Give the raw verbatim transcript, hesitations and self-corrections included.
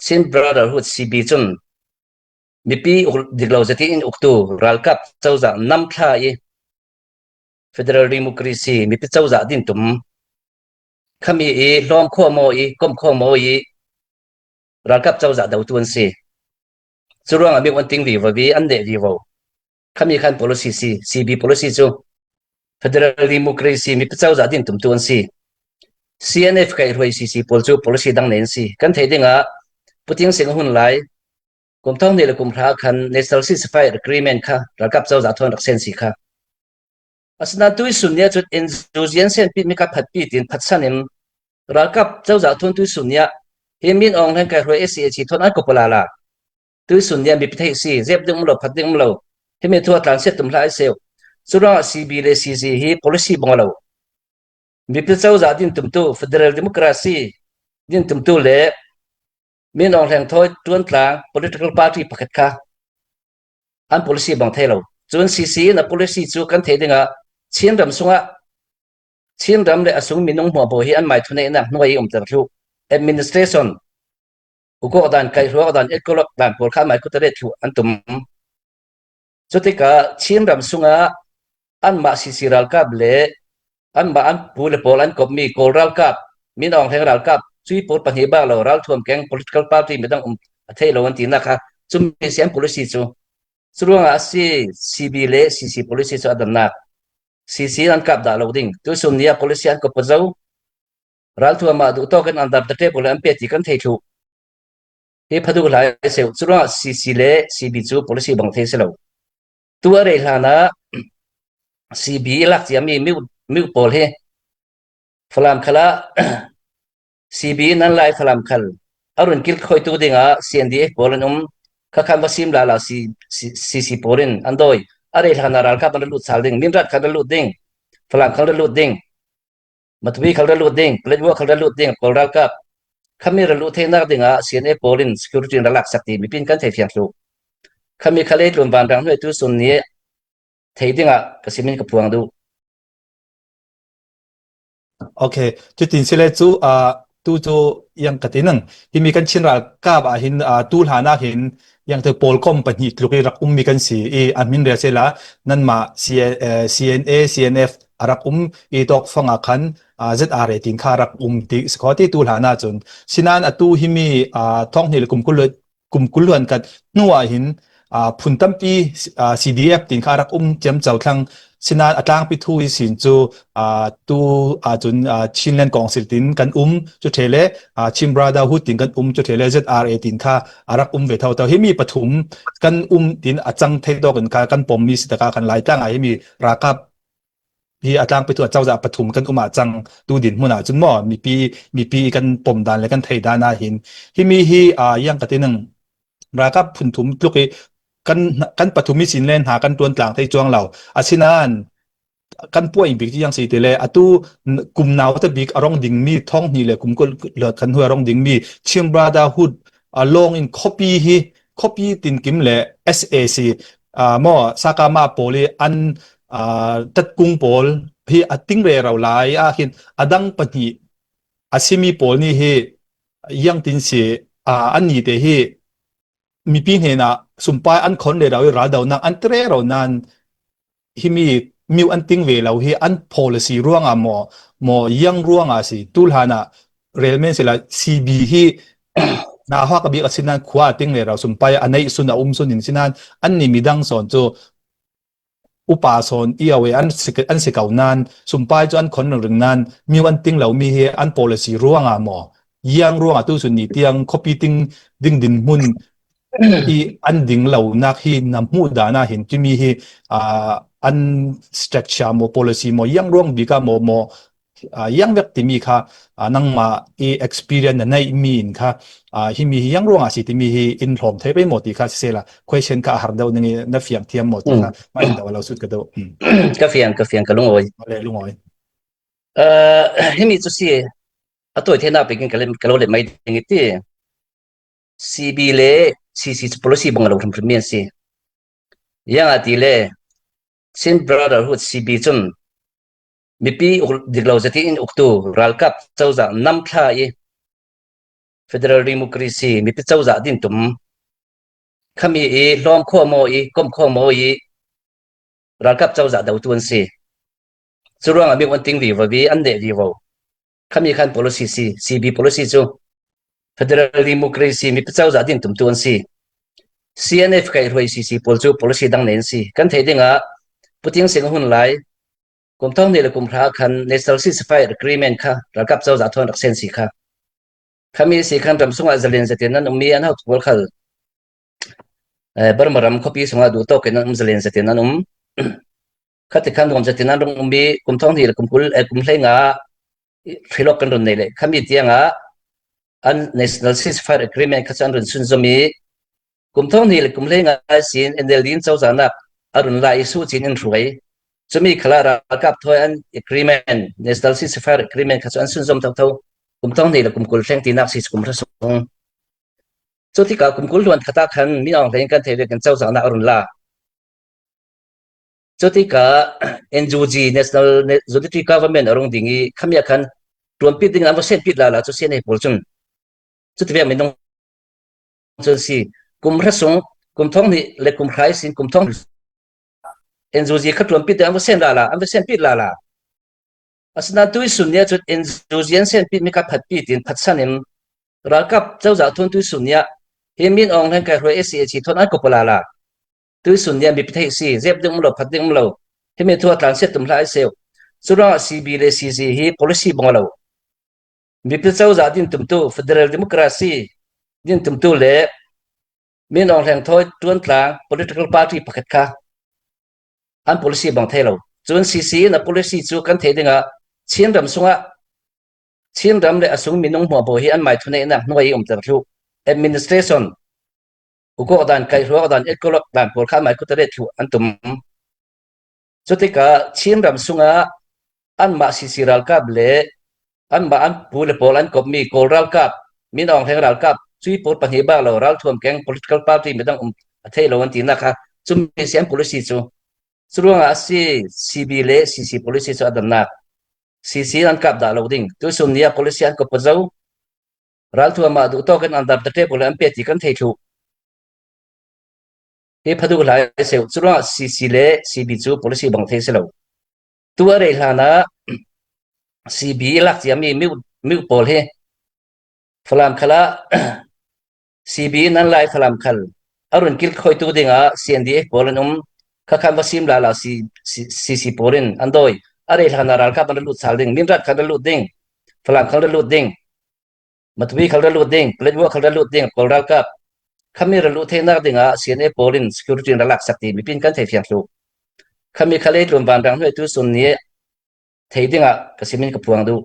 Chin Brotherhood, C B, cun mipi uk dik lo zetin in uktu ralkap cozah namthla i federal democracy mipi cozah din tum khami i hlawm khawm aw i kom khawm aw i ralkap cozah dotu an si. Curuangah mi an ting vivo vi an neh vivo. Khami khan policy si, C B policy cu federal democracy mipi cozah din tumtu an si. C N F kaihhruai C C pawl cu policy dang nei an si. Kan theih dingah Puting Sing a hun lai kum thawng hnih le kum hra khan National Ceasefire Agreement kha ralkap cozah thawn rak sen si kha. Asinain tuisun nia cun N U G an senpi mi kha phatpi tin phatsan in ralkap cozah thawn tuisun nia hi Min Aung Hlaing kaihhruai S A C thawn an ko pala la. Tuisun nia mipi theih si, zep ding um lo, phat ding um lo. Himi thu a tlansiat tum hlah i seuh. Curuangah C B le C C hi policy bang lo. Mipi cozah din tumtu, federal democracy din tumtu le Min Aung Hlaing thawi tuan tlang political party pakhat kha an policy bang thei lo. Cun C C in a policy cu kan thei dingah Chin ram sungah Chin ram le a sung minung hmuahhmuah hi an mai thuneihnak hnuai i umter thluh. Administration, ukawk dan, kaihhruak dan, ekolok dan pawl kha mai kutaret thluh an tum. Cutikah Chin ram sungah anmah C C ralkap le anmah an pu le pawl an kopmi Kawl ralkap, Min Aung Hlaing ralkap, cui pawl pahnih bak lo ralthuam keng political party midang um a theih lo an tinak kha cumi si an policy cu. Curuangah a si C B le C C policy cu a damnak. C C an kap dah lo ding. Tuisun nia policy an kop zo. Ralthuam ah duh tawk in under the table an pe ti kan thei thluh. Hi pha duh hlah i seuh. Curuangah C C le C B cu policy bang thei si lo. Tu a rei hlanah C B i lak ciami miu, miu pawl hi Falam khalah C B in an lai Falam khal a run kilkhawitu dingah C N D F pawl an um. Kha khan va sim lala C, C, C C pawl in an dawi. A rei hlanah ralkap an ra lut sal ding. Minrat khan ra lut ding. Falam khan ra lut ding. Matupi khal ra lut ding, Paletwa khal ra lut ding, Kawl ralkap. Khami ra lut theinak dingah C N A pawl in security in ra laksak ti mipi in kan thei fiang thluh. Khami kha leitlun vanrang hnuai tuisun nih thei dingah ka simin ka phuang duh. Ok, cutin si le cu, ah, tu cu yang ka ti nang. Himi kan Chin ralkap ah hin, ah, tu hlanah hin yang te pawl kom pahnih tluk i rak ummi kan si i a hmin rel sela nanmah C, eh, C N A, C N F a rak um i tawk fangah khan, ah, Z R A tin kha a rak um ti si kho ti tu hlanah cun. Sinan atu himi, ah, thawng hnih le kum kul, kum kul hluan kat hnu ah hin, ah, phun tampi, ah, C D F tin kha a rak um ciamco thlang. Sinan a tlangpi thu i sin cu, ah, tu, ah, cun, ah, Chinland Council tin kan um, cu ṭhe le, ah, Chin Brotherhood tin kan um, cu ṭhe le Z R A tin kha a rak um ve thotho. Himi pathum kan um tin a cang thei tawk in kha kan pommi si takah khan Laitlang ah himi ralkap hi a tlangpi thu a cozah pathum kan um ah cang tu din hmun ah cun maw mipi, mipi kan pom dan le kan thei dan ah hin himi hi, ah, yang ka ti nang ralkap phun thum tluk i kan, kan pathum i sin le hna kan tuan tlang thei cuang lo. Asinain kan puai bik tiang si ti le atu kum nau te bik a rong dingmi thawng hnih le kum kul kan hnuai a rong dingmi Chin Brotherhood a lawng in khuapi hi, khuapi tinkim le S A C, ah, maw, Sakama pawl i an, ah, tatkung pawl hi a ting rero lai ah hin a dang pahnih a simi pawl nih hi yang tin si, ah, an ni te hi mipi hnenah sumpai an khon rero i raldonak an ti rero nan himi miu an ting ve lo hi an policy ruangah maw, maw yang ruangah si. Tu hlanah relmen sila C B hi na hawk a bik a sinan khua a ting rero sumpai a neih sun a um sun in sinan an ni midang sawn cu upa sawn i au e an si, an si ko nan sumpai cu an khon ringring nan miu an ting lo mi hi an policy ruangah maw, yang ruangah tu sun ni tiang khuapi ting ding din hmun i an ding lo nak hi na hmuh dan ah hin timi hi, ah, an structure maw, policy maw, yang ruang bik ah maw, maw, ah, yang vek timi kha, ah, nangmah i experience na neih mi in kha, ah, himi hi yang ruang ah si timi hi in hlawm thei pei maw ti kha sisela question kha a har deuh ning i na fiang thiam maw ti kha ma in deuh a lo sut ka deuh. Ka fiang, ka fiang, ka lungawi. Le lungawi. Himi cu si a tawi theinak pekin ka lo let mai ding i ti. C B le C C policy bang a lo hrimhrim mi an si. Yang a ti le Chin Brotherhood C B cun mipi uk dik lo zetin in uktu ralkap cozah namthla i federal democracy, mipi cozah din tum. Khami i hlawm khawm aw i, kom khawm aw i, ralkap cozah dotu an si. Curuangah mi an ting vivo vi, an neh vivo. Khami khan policy si, C B policy cu. Federal democracy, mipi cozah din tumtu an si. C N F kaihhruai C C pawl cu policy dang nei an si. Kan theih dingah, Pu Thein Sein hun lai, kum thawng hnih le kum hra khan National Ceasefire Agreement kha ralkap cozah thawn rak sen si kha. Khami si khan ram sungah zalen zetin an um i an hotu pawl khal, eh, Burma ram khuapi sungah duhtawk in an um, zalen zetin an um. Khati khan nuam zetin an rung um i kum thawng hnih le kum kul, eh, kum hleinga hrilawk kan run nei le. Khami tiangah an National Ceasefire Agreement kha cu an run sunzom i kum thawng hnih le kum hleinga sin N L D in cozahnak a run la i suh cin in hruai. Cumi khalah ralkap thawi an agreement, National Ceasefire Agreement kha cu an sunzom thotho. Kum thawng hnih le kum kul hleng tinak si cu kum hra sung. Cutikah kum kul hluan khatah khan Min Aung Hlaing kan theih vekin cozahnak a run la. Cutikah N U G, National Unity Government a rung ding i khami ah khan ṭuanpit ding an va senpit lala cu C N A pawl cun. Cuti vek minung cun si, kum hra sung, kum thawng hnih le kum hra ihsin kum thawng N U G kha ṭuanpit ding an va sen lala, an va senpit lala. Asinain tuisun nia cun N U G an senpit mi kha phatpi tin phatsan in ralkap cozah thawn tuisun nia hi Min Aung Hlaing kaihhruai S A H thawn an kop lala. Tuisun nia mipi theih si, zep ding um lo, phat ding um lo. Himi thu a tlansiat tum hlah i seuh. Curuangah C B le C C hi policy bang a lo. Mipi cozah din tumtu, federal democracy din tumtu le Min Aung Hlaing thawi ṭuan tlang political party pakhat kha an policy bang thei lo. Cun C C in a policy cu kan theih dingah Chin ram sungah Chin ram le a sung minung hmuahhmuah hi an mai thuneihnak hnuai i umter thluh. Administration, ukawk dan, kaihhruak dan, ekolok dan pawl kha an mai kutaret thluh an tum. Cutikah Chin ram sungah anmah C C ralkap le anmah an pu le pawl an kopmi Kawl ralkap, Min Aung Hlaing ralkap, cui pawl pahnih bak lo, ralthuam keng political party midang um a thei lo an tinak kha cumi si an policy cu. Curuangah a si C B le C C policy cu a damnak. C C an kap dah lo ding. Tuisun nia policy an kop zo. Ralthuam ah duhtawk in an dar tete pawl an pe ti kan thei thluh. Hi pha duh hlah i seuh. Curuangah C C le C B cu policy bang thei si lo. Tu a rei hlanah C B i lak ciami miu, miu pawl hi Falam khalah C B in an lai Falam khal a run kilkhawitu dingah C N D F pawl an um. Kha khan va sim lala C, C, C C pawl in an dawi. A rei hlanah ralkap an ra lut sal ding, Mindat khan ra lut ding, Falam khan ra lut ding, Matui khal ra lut ding, Paletwa khal ra lut ding, Kawl ralkap. Khami ra lut theinak dingah C N A pawl in security in ra laksak ti mipi in kan thei fiang thluh. Khami kha leitlun vanrang hnuai tuisun nih thei dingah ka simin ka phuang duh.